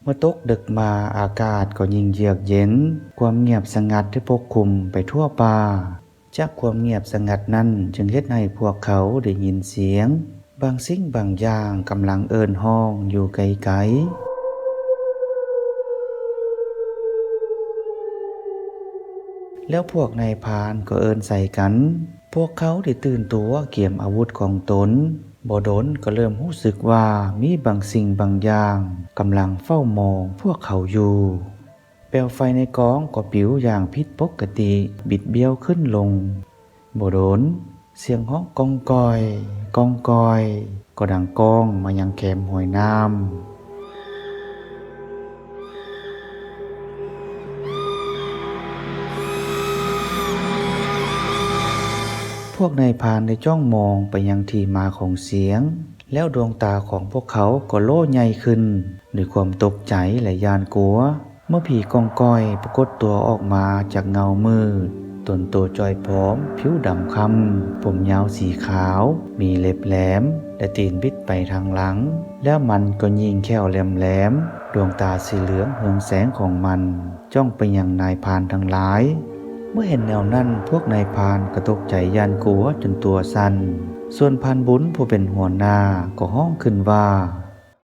ເມື່ອຕົກດຶກມາ ອາກາດກໍຍິ່ງເຍືອກເຢັນ, ຄວາມງຽບສະຫງັດໄດ້ປົກຄຸມໄປທົ່ວປ່າ. ຈາກຄວາມງຽບສະຫງັດນັ້ນ ຈຶ່ງເຮັດໃຫ້ພວກເຂົາໄດ້ຍິນສຽງບາງສິ່ງບາງຢ່າງກຳລັງເອີ້ນຮ້ອງຢູ່ໄກໆ. ແລ້ວພວກນາຍພານກໍເອີ້ນໃສ່ກັນ. ພວກເຂົາໄດ້ຕື່ນຕົວກຽມອາວຸດຂອງຕົນ. ບໍ່ດົນກໍເລີ່ມຮູ້ສຶກວ່າມີບາງສິ່ງບາງຢ່າງກຳລັງເຝົ້າມອງພວກເຂົາຢູ່. ແປວໄຟໃນກອງກໍປິວຢ່າງຜິດປົກກະຕິ, ບິດບ້ຽວຂຶ້ນລົງ. ບໍ່ດົນ, ສຽງຮ້ອງກ້ອງກ້ອຍ, ກ້ອງກ້ອຍ ກໍດັງກ້ອງມາຍັງແຄມຫ້ວຍນ້ຳ. ພວກນາຍພານໄດ້ຈ້ອງມອງໄປຍັງທີ່ມາຂອງສຽງ, ແລ້ວດວງຕາຂອງພວກເຂົາກໍໂຫຼໃຫຍ່ຂຶ້ນດ້ວຍຄວາມຕົກໃຈ ແລະ ຢ້ານກົວ. ເມື່ອຜີກ້ອງກ້ອຍປາກົດຕົວອອກມາຈາກເງົາມືດ, ຕົນໂຕຈ່ອຍຜອມ, ຜິວດຳຄ້ຳ, ຜົມຍາວສີຂາວ, ມີເລັບແຫຼມ ແລະ ຕີນບິດໄປທາງຫຼັງ, ແລ້ວມັນກໍຍິງແຂ້ວແຫຼມໆ, ດວງຕາສີເຫຼືອງເຮືອງແສງຂອງມັນ ຈ້ອງໄປຍັງນາຍພານທັງຫຼາຍ. ເມື່ອເຫັນແນວນັ້ນ, ພວກນາຍພານກໍຕົກໃຈຢ້ານກົວຈົນຕົວສັ່ນ. ສ່ວນພານບຸນຜູ້ເປັນຫົວໜ້າກໍຮ້ອງຂຶ້ນວ່າ,